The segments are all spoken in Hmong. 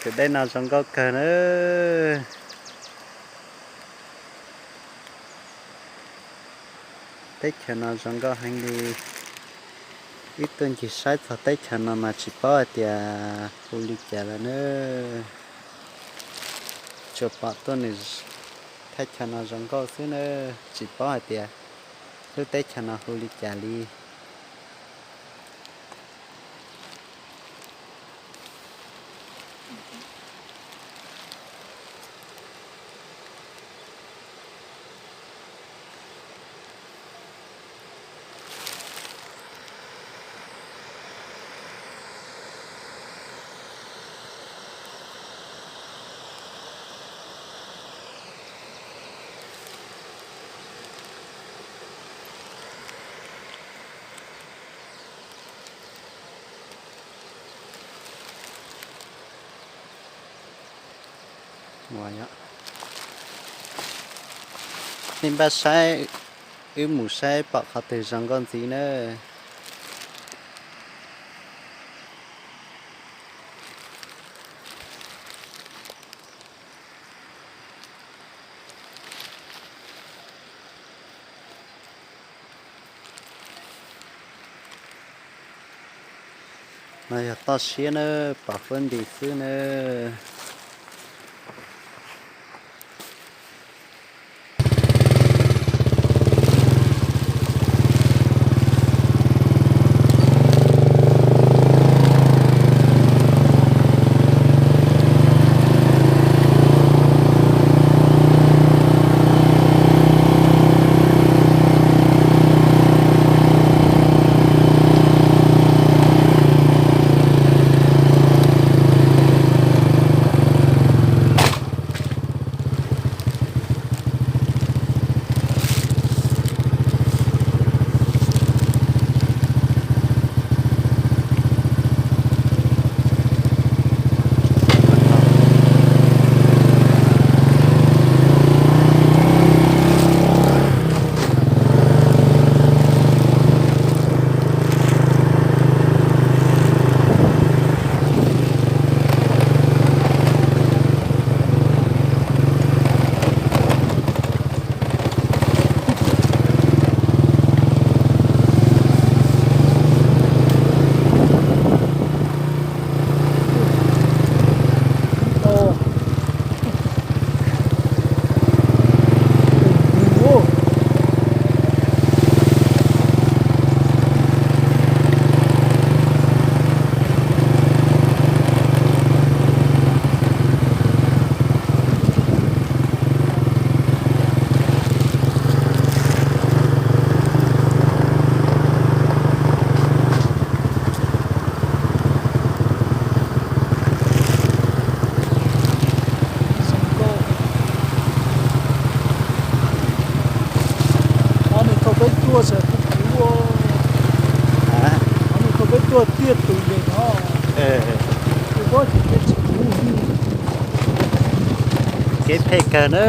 Tus dej no zoo nkauj kawg na. Teb chaws no zoo nkauj heev li. Wb tuaj ncig saib txog teb chaws no mas tsis paub hais tias hu li cas lawm na. Tsuas pom tuaj nws thaj chaw no zoo nkauj xwb na, tsis paub hais tias lub teb chaws no hu li cas li. Nej npaj saib, wb mus saib pom qhov twg zoo nkauj ntxiv na. No yog toj siab na, pom huab nti xwb na. Qhov no thaum peb tuaj sab kuv kuv, qhov no thaum peb tuaj tiaj tus yees no, tus pob ces peb tsis kuv. Kev phem kawg na.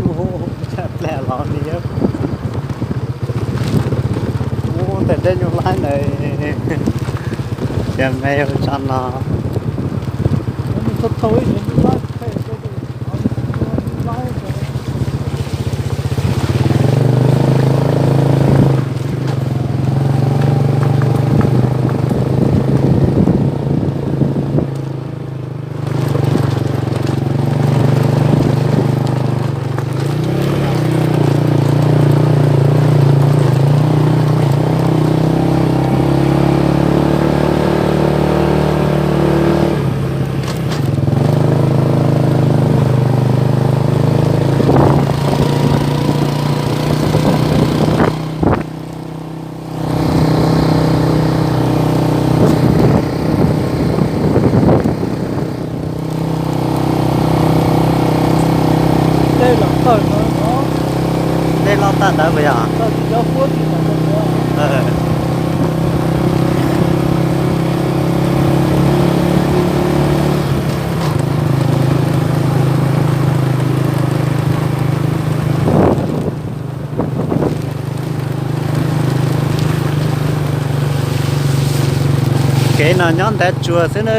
Ua, ua, ua, ua, ua, Tawm dej nyuj laib ntawd, ces me ua tso no. Dej los tag ntawd puas yog? Kev no nyob ntev tsuas xwb na.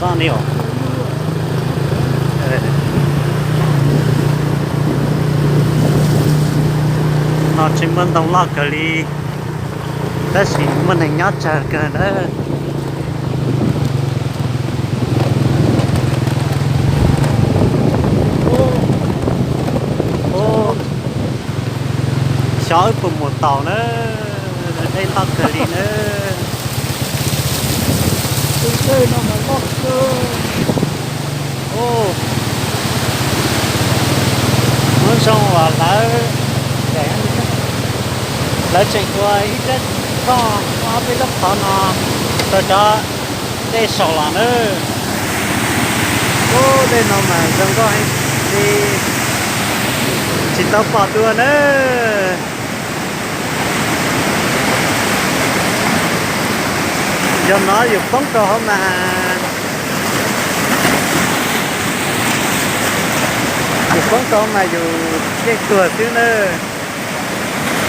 Txoj ni os. No tsis muaj ntoo loj kawg li, tab sis muaj neeg nyob tsawg kawg ntawd. Xyov wb puas mus taus na, dej loj kawg li na. Hnub zoo uas lawv, lawv tseem ua ib rab toj ob peb lub qhov no rau cov dej saum los na. Ub, dej no mas zoo nkauj heev li, tsis tau pom dua na. Yog no yus poob rau hauv mas, yus poob rau hauv mas yus yeej tuag xwb na.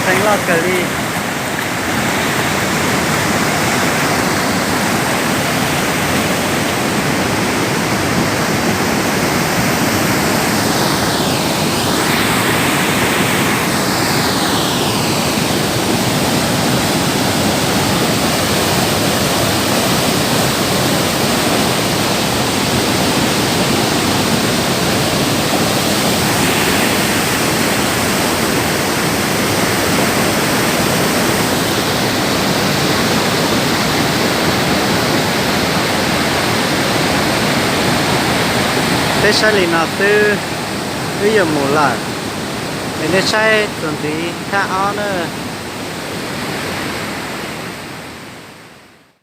Heev loj kawg li. Peb saib li no xwb, wb yuav mus lawm. Es nej saib tus ntxiv thaj ob na.